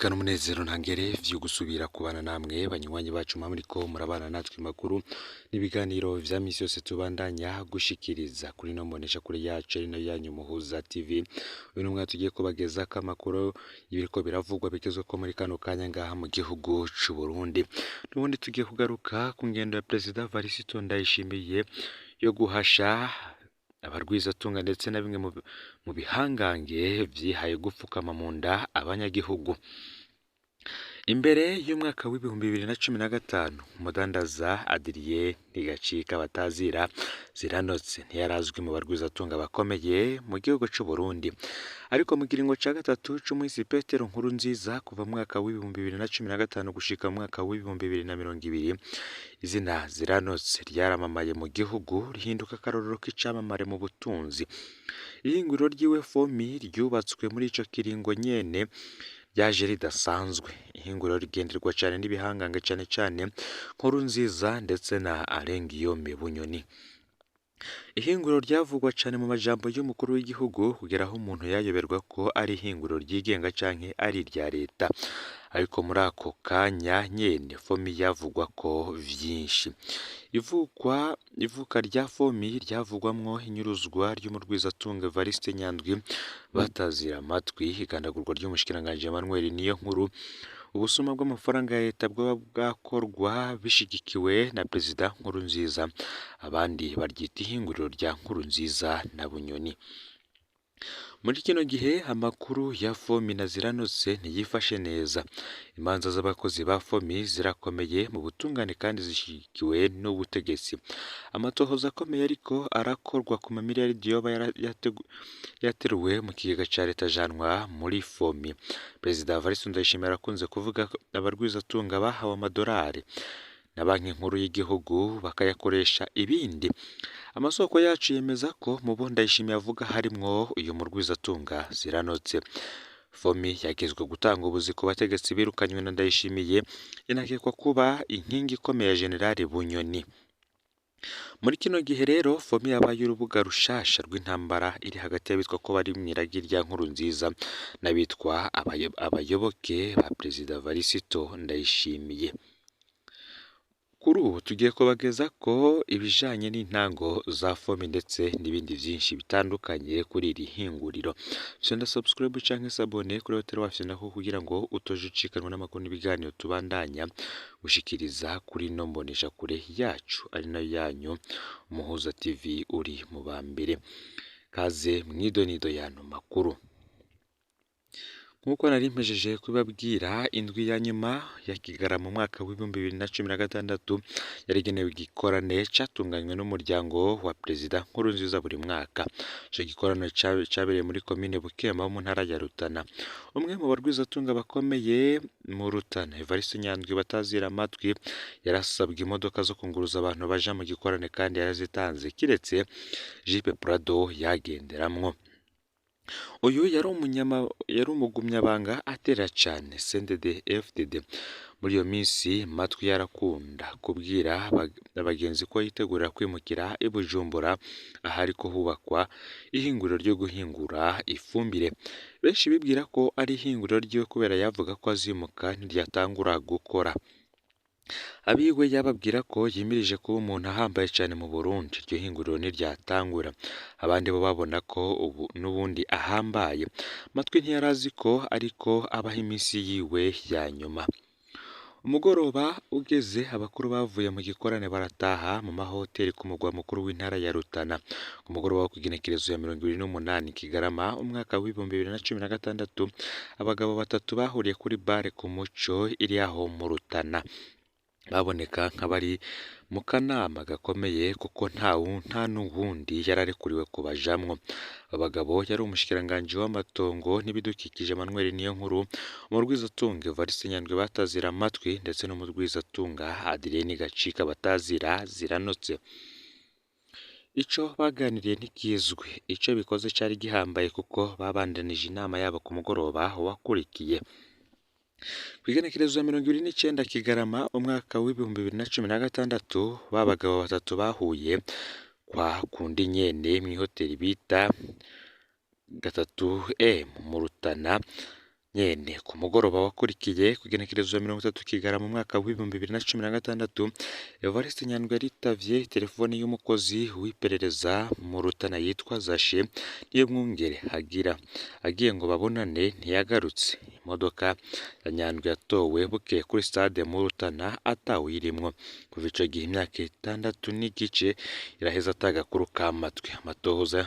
N'iteka n'umunezero ntangere vyo gusubira kubana namwe banywanyi bacu muriko murabana natwe makuru n'ibiganiro vya misi yose tubandanya gushikiriza kuri no mbonesha kuri yacu ari nayo yanyu Muhuza TV. Uyu numwe tugiye kubagezako amakuru y'ibiriko biravugwa bigezweko muri kano kanya ngaha mu gihugu c'u Burundi. N'ubundi tugiye kugaruka ku ngendo ya Perezida Varisito Ndayishimiye yo guhasha abarwizatunga ndetse na bimwe mu bihangange vyihaye gupfukama mu nda abanyagihugu. Imbere y'umwaka w'2015 umudandaza Adrien Ntigacika batazira Ziranotse ntiyarazwi mu barwizatunga bakomeye mu gihugu c'u Burundi, ariko mu kiringo ca gatatu c'umuhisi Petero Nkurunziza kuva mu mwaka w'2015 gushika mu mwaka w'2020 izina Ziranotse ryaramamaye mu gihugu rihinduka akarorero k'icamamare mu butunzi. Ihinguriro ryiwe Fomi ryubatswe muri ico kiringo nyene ryaje ridasanzwe, ihinguriro rigenderwa cane n'ibihangange cane cane Nkurunziza ndetse na Alain Guillaume Bunyoni. Ihinguriro ryavugwa cane mu majambo y'umukuru w'igihugu kugera aho umuntu yayoberwa ko ari ihinguriro ryigenga canke ari irya leta, ariko muri ako kanya nyene Fomi yavugwako vyinshi. Ivuka rya Fomi ryavugwamwo inyuruzwa ry'umurwizatunga Evariste Nyandwi batazira amatwi, igandagurwa ry'umushikiranganji Emmanuel Niyonkuru, ubusuma bw'amafaranga ya leta bwoba bwakorwa bishigikiwe na Perezida Nkurunziza, abandi baryita ihinguriro rya Nkurunziza na Bunyoni. Muri kino gihe amakuru ya Fomi na Ziranotse ntiyifashe neza. Imanza z'abakozi ba Fomi zirakomeye mu butungane kandi zishigikiwe n'ubutegetsi. Amatohoza akomeye ariko arakorwa ku mamiliyaridi yoba yateruwe mu kigega ca leta ajanwa muri Fomi. Perezida Evariste Ndayishimiye arakunze kuvuga ko abarwizatunga bahawe amadorari na banki nkuru y'igihugu bakayakoresha ibindi. Amasoko yacu yemeza ko mu bo Ndayishimiye avuga harimwo uyu murwizatunga Ziranotse. Fomi yagezwe gutanga ubuzi ku bategetsi birukanywe na Ndayishimiye, inakekwa kuba inkingi ikomeye ya Generali Bunyoni. Muri kino gihe rero Fomi yabaye urubuga rushasha rw'intambara iri hagati y'abitwa ko bari mw'iragi rya Nkurunziza n'abitwa abayoboke ba Perezida Varisito Ndayishimiye. Kuri ubu tugiye kubageza ko ibijanye n'intango za Fomi ndetse n'ibindi vyinshi bitandukanye kuri iri hinguriro. Fyonda subscribe canke s'abonner kuri hoteli wafyondako kugira ngo utoje ucikanwa n'amakuru n'ibiganiro tubandanya gushikiriza kuri ino mboneshakure yacu ari nayo yanyu Umuhuza TV uri mu ba mbere. Kaze mw'idonido y'ano makuru. Nk'uko nari mpejeje kubabwira, indwi ya nyuma ya Kigarama mu mwaka w'2016 yarigenewe igikorane catunganywe n'umuryango wa Perezida Nkurunziza buri mwaka. Ico gikorane cabereye muri komine Bukemba mu ntara ya Rutana. Umwe mu barwizatunga bakomeye mu Rutana, Evariste Nyandwi batazira amatwi, yarasabwe imodoka zo kunguruza abantu baja mu gikorane kandi yarazitanze kiretse Jipe Prado yagenderamwo. Uyu yari umugumyabanga atera cane CNDD FDD. Muri iyo minsi Matwi yarakunda kubwira abagenzi ko yitegurira kwimukira i Bujumbura ahariko hubakwa ihinguriro ryo guhingura ifumbire. Benshi bibwira ko ari ihinguriro ryiwe kubera yavuga ko azimuka ntiryatangura gukora. Abiwe yababwira ko yimirije kuba umuntu ahambaye cane mu Burundi, iryo hinguriro ntiryatangura. Abandi bo babona ko ubu n'ubundi ahambaye. Matwi ntiyarazi ko ariko abaho iminsi yiwe ya nyuma. Umugoroba ugeze abakuru bavuye mu gikorane barataha mu mahoteli ku mugwa mukuru w'intara ya Rutana. Ku mugoroba wo kw'igenekerezo ya 28 Kigarama umwaka w'2016 abagabo batatu bahuriye kuri bare ku Muco iri aho mu Rutana. Baboneka nk'abari mu kanama gakomeye kuko nta n'uwundi yararekuriwe kubajamwo. Abagabo yari umushikiranganji w'amatongo n'ibidukikije Emmanuel Niyonkuru, umurwizatunga Evariste Nyandwi batazira amatwi ndetse n'umurwizatunga Adrien Gacika batazira Ziranotse. Ico baganiriye ntikizwi, ico bikoze cari gihambaye kuko babandanije inama yabo ku mugoroba wakurikiye. Kw'igenekerezo ya 29 Kigarama umwaka w'2016 ba bagabo batatu bahuye kwa kundi nyene mw'ihoteli bita 3M mu Rutana. Nyene ku mugoroba wakurikiye ku igenekerezo ya 30 Kigarama mu mwaka w'2016, Evariste Nyandwi yaritavye telefoni y'umukozi w'iperereza mu Rutana yitwa Zashe Niyomwungere agira agiye ngo babonane, ntiyagarutse. Imodoka ya Nyandwi yatowe bukeye kuri stade mu Rutana atawuyirimwo. Kuva ico gihe imyaka 6 n'igice iraheze atagakuru k'amatwi. Amatohoza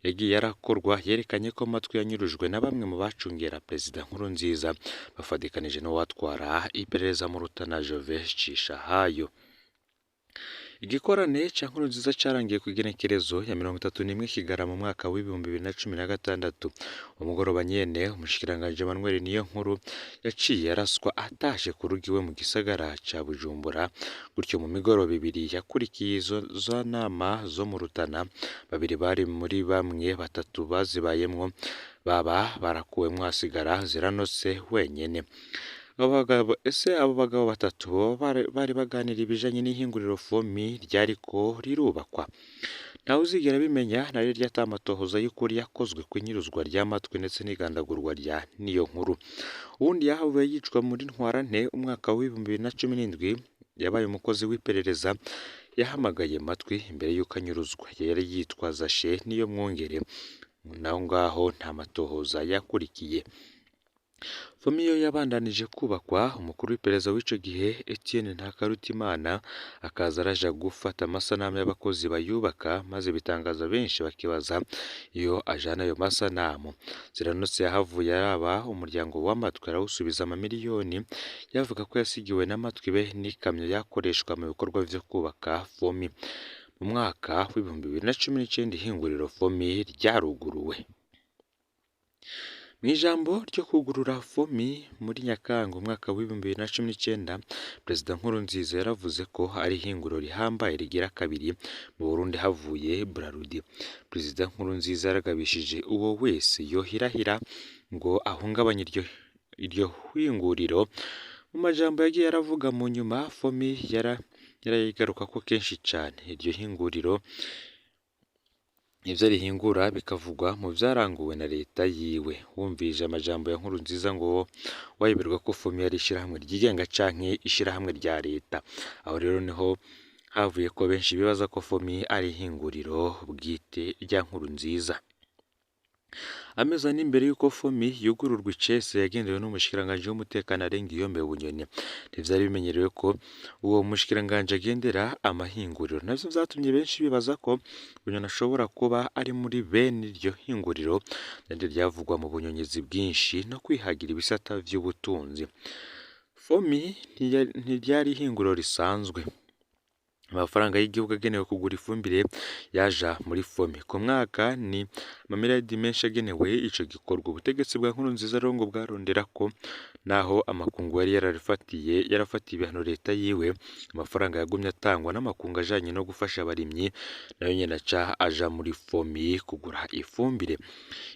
yagiye arakorwa yerekanye ko amatwi yanyurujwe na bamwe mu bacungera Perezida Nkurunziza bafatikanije n'uwatwara iperereza mu Rutana Jove Cishahayo. Igikorane ca Nkurunziza carangiye ku igenekerezo ya 31 Kigarama mu mwaka w'2016. Umugoroba nyene umushikiranganji Emmanuel Niyonkuru yaciye araswa atashe ku rugo iwe mu gisagara ca Bujumbura. Gutyo mu migoroba ibiri yakurikiye izo nama zo mu Rutana, babiri bari muri bamwe, batatu bazibayemwo baba barakuwemwo, hasigara Ziranotse wenyene. Ese abo bagabo batatu boba bari baganira ibijanye n'ihinguriro FOMI ryariko rirubakwa? Ntawe uzigera abimenya na rirya ata matohoza y'ukuri yakozwe ku inyuruzwa ry'amatwi ndetse n'igandagurwa rya Niyonkuru. Uwundi yahavuye yicwa muri Ntwarante umwaka w'2017 yabaye umukozi w'iperereza yahamagaye Matwi imbere y'uko anyuruzwa. Yari yitwa Zashe Niyomwungere, naho ngaho nta matohoza yakurikiye. FOMI yo yabandanije kubakwa, umukuru w'iperereza w'ico gihe Etienne Ntakarutimana akaza araja gufata amasanamu y'abakozi bayubaka, maze bitangaza benshi bakibaza iyo ajana ayo masanamu. Ziranotse yahavuye araba umuryango w'amatwi arawusubiza amamiliyoni yavuga ko yasigiwe n'amatwi be n'ikamyo yakoreshwa mu bikorwa vyo kubaka FOMI. Mu mwaka w'2019 ihinguriro FOMI ryaruguruwe. Mw'ijambo ryo kugurura FOMI muri Nyakanga umwaka w'2019, Perezida Nkurunziza yaravuze ko ari ihinguriro rihambaye rigira kabiri mu Burundi havuye Brarudi. Perezida Nkurunziza yaragabishije uwo wese yohirahira ngo ahungabanye iryo hinguriro. Mu majambo yagiye aravuga mu nyuma, FOMI yarayigarukako kenshi cane. Iryo hinguriro ivyo rihingura bikavugwa mu vyaranguwe na leta yiwe. Wumvirije amajambo ya Nkurunziza ngo wayoberwa ko FOMI ari ishirahamwe ryigenga canke ishirahamwe rya leta. Aho rero niho havuye ko benshi bibaza ko FOMI ari ihinguriro bwite rya Nkurunziza. Amezi ane imbere y'uko FOMI yugururwa icese, yagendewe n'umushikiranganji w'umutekano Arengiyombe Bunyoni. Ntivyari bimenyerewe ko uwo mushikiranganji agendera amahinguriro, navyo vyatumye benshi bibaza ko Bunyoni ashobora kuba ari muri bene iryo hinguriro naryo ryavugwa mu bunyonyezi bwinshi no kwihagira ibisata vy'ubutunzi. FOMI ntiryari ihinguriro risanzwe. Amafaranga y'igihugu agenewe kugura ifumbire yaja muri FOMI. Ku mwaka ni amamiliyaridi menshi agenewe ico gikorwa. Ubutegetsi bwa Nkurunziza rero ngo bwarondera ko naho amakungu yari yarafatiye ibihano leta yiwe, amafaranga yagumye atangwa n'amakungu ajanye no gufasha abarimyi nayo nyene aca aja muri FOMI kugura ifumbire.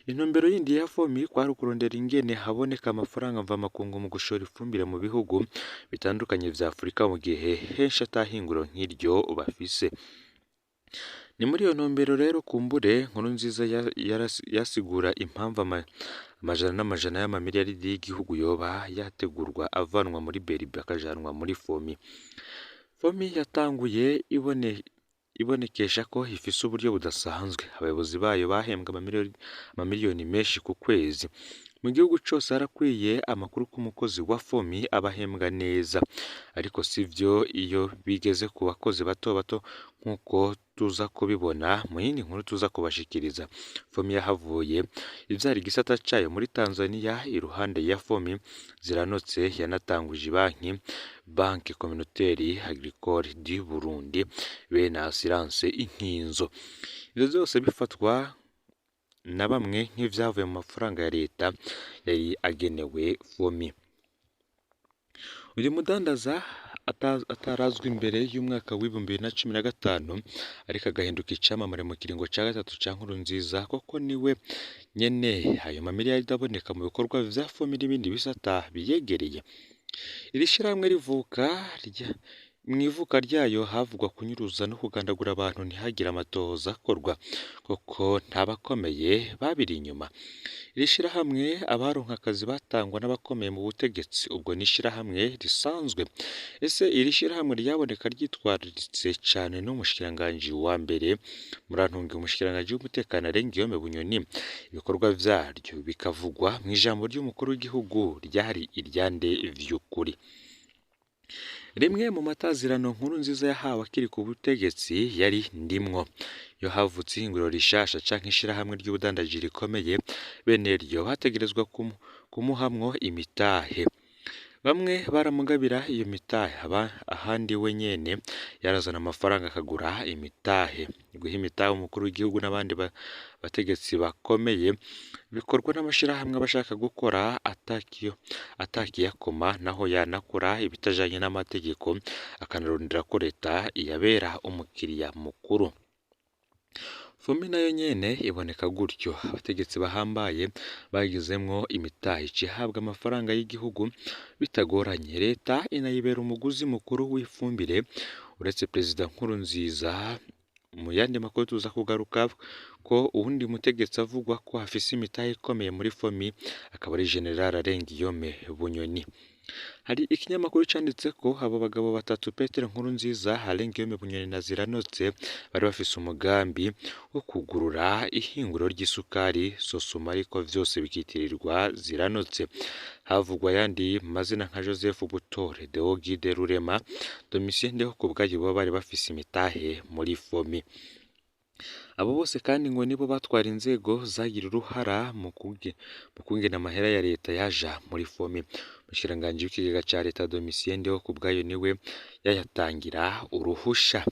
Intumbero yindi ya FOMI kwari ukurondera ingene haboneka amafaranga mvamakungu mu gushora ifumbire mu bihugu bitandukanye vya Afurika, mu gihe henshi atahinguriro nk'iryo bafise. Ni muri iyo ntumbero rero kumbure Nkurunziza yasigura impamvu amajana n'amajana y'amamiliyaridi y'igihugu yoba yategurwa avanwa muri BRB akajanwa muri FOMI. FOMI yatanguye ibonekesha ko ifise uburyo budasanzwe. Abayobozi bayo bahembwa amamiliyoni menshi ku kwezi. Mu gihugu cose harakwiye amakuru ko umukozi wa FOMI aba ahembwa neza, ariko sivyo iyo bigeze ku bakozi bato bato nk'uko tuza kubibona mu yindi nkuru tuza kubashikiriza. FOMI yahavuye ivyara igisata cayo muri Tanzania. Iruhande ya FOMI, Ziranotse yanatanguje ibanki, Banque Communautaire Agricole du Burundi, be na Assurance Inkinzo. Ivyo vyose bifatwa na bamwe nk'ivyavuye mu mafaranga ya leta yari agenewe FOMI. Uyu mudandaza atarazwi imbere y'umwaka w'2015, ariko agahinduka icamamare mu kiringo ca gatatu ca Nkurunziza, koko niwe nyene ayo mamiliyaridi aboneka mu bikorwa vya FOMI n'ibindi bisata biyegereye. Iri shirahamwe rivuka Mu ivuka ryayo havugwa kunyuruza no kugandagura abantu ntihagire amatohoza akorwa, kuko ntabakomeye babiri inyuma. Iri shirahamwe abaronka akazi batangwa n'abakomeye mu butegetsi, ubwo ni ishirahamwe risanzwe. Ese iri shirahamwe ryaboneka ryitwararitse cane n'umushikiranganji wa mbere, murantunga umushikiranganji w'umutekano Alain Guillaume Bunyoni, ibikorwa vyaryo bikavugwa mw'ijambo ry'umukuru w'igihugu ryari iryande vy'ukuri? Rimwe mu matazirano Nkurunziza yahawe akiri ku butegetsi yari ndimwo. Iyo havutse ihinguriro rishasha canke ishirahamwe ry'ubudandaji rikomeye, bene ryo bategerezwa kumuhamwo imitahe. Bamwe baramugabira iyo mitahe, ahandi we nyene yarazana amafaranga akagura imitahe. Guha imitahe umukuru w'igihugu n'abandi bategetsi bakomeye bikorwa n'amashirahamwe aba ashaka gukora atakiyakoma, naho yanakora ibitajanye n'amategeko, akanarondera ko leta iyabera umukiriya mukuru. Fomi nayo nyene iboneka gutyo, abategetsi bahambaye bagizemwo imitahe ica ihabwa amafaranga y'igihugu bitagoranye, leta inayibera umuguzi mukuru w'ifumbire. Uretse Perezida Nkurunziza, mu yandi makuru tuza kugaruka ko uwundi mutegetsi avugwa ko afise imitahe ikomeye muri Fomi akaba ari General Alain Guillaume Bunyoni. Hari ikinyamakuru canditse ko abo bagabo batatu Petero Nkurunziza, Alain Guillaume Bunyoni na Ziranotse bari bafise umugambi wo kugurura ihinguriro ry'isukari Sosuma, ariko vyose bikitirirwa Ziranotse. Havugwa ayandi mazina nka Joseph Butore, Deogide Rurema, Domitien Ndihokubwayo boba bari bafise imitahe muri Fomi. Abo bose kandi ngo nibo batwara inzego zagira uruhara mu kungena amahera ya leta yaja muri Fomi. Umushikiranganji w'ikigega ca leta Domitien Ndihokubwayo niwe yayatangira uruhusha.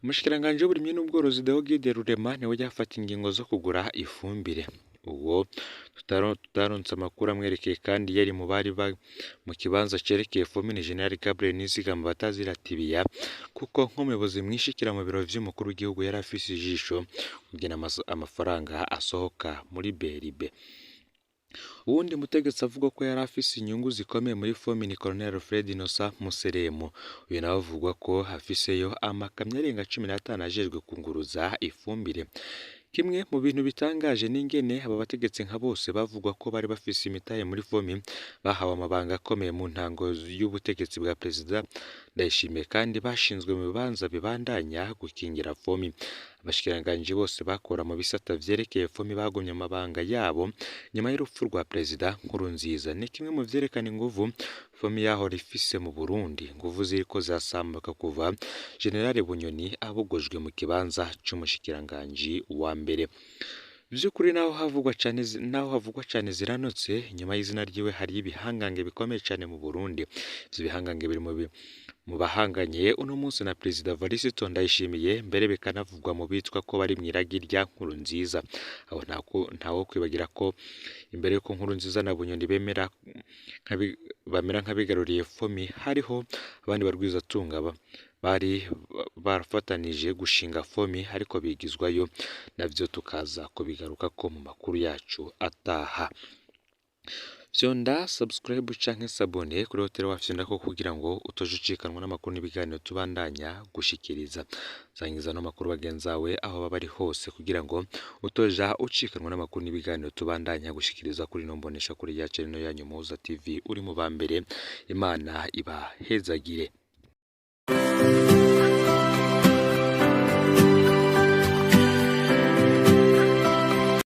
Umushikiranganji w'uburimyi n'ubworozi Deogide Rurema niwe yafata ingingo zo kugura ifumbire. Uwo tutaronse amakuru amwerekeye kandi yari mu bari mu kibanza cerekeye Fomi ni General Gabriel Nizigama bataziratibiya, kuko nk'umuyobozi mwishikira mu biro vy'umukuru w'igihugu yari afise ijisho kugena amafaranga asohoka muri BRB. Uwundi mutegetsi avuga ko yari afise inyungu zikomeye muri Fomi ni Colonel Alfred Innocent Museremu. Uyu nawe avugwa ko afiseyo amakamyo arenga 15 ajejwe kunguruza ifumbire. Kimwe mu bintu bitangaje n'ingene aba bategetsi nka bose bavugwa ko bari bafise imitahe muri Fomi bahawe amabanga akomeye mu ntango y'ubutegetsi bwa Perezida Ndayishimiye, kandi bashinzwe mu bibanza bibandanya gukingira Fomi. Abashikiranganji bose bakora mu bisata vyerekeye Fomi bagumye amabanga yabo nyuma y'urupfu rwa Perezida Nkurunziza. Ni kimwe mu vyerekana inguvu Fomi yahora ifise mu Burundi, inguvu ziriko zirasambuka kuva General Bunyoni abogojwe mu kibanza c'umushikiranganji wa mbere. Vy'ukuri naho havugwa cane Ziranotse, inyuma y'izina ryiwe hari ibihangange bikomeye cane mu Burundi. Ivyo bihangange biri mu bahanganye uno munsi na Perezida Evariste Ndayishimiye, mbere bikanavugwa mu bitwa ko bari mw'iragi rya Nkurunziza. Aho ntawo kwibagira ko imbere yuko Nkurunziza na Bunyoni bamera nk'abigaruriye Fomi, hariho abandi barwizatunga bari barafatanije gushinga Fomi ariko bigizwayo, navyo tukaza kubigarukako mu makuru yacu ataha. Vyonda subscribe canke sabone kuri Hotel Wafyondako kugira ngo utoje ucikanwa n'amakuru n'ibiganiro tubandanya gushikiriza. Sangiza no makuru bagenzawe aho baba bari hose kugira ngo utoja ucikanwa n'amakuru n'ibiganiro tubandanya gushikiriza kuri no mbonesha kuri ya channel yanyu Muhuza TV. Uri mu ba mbere, Imana ibahezagire.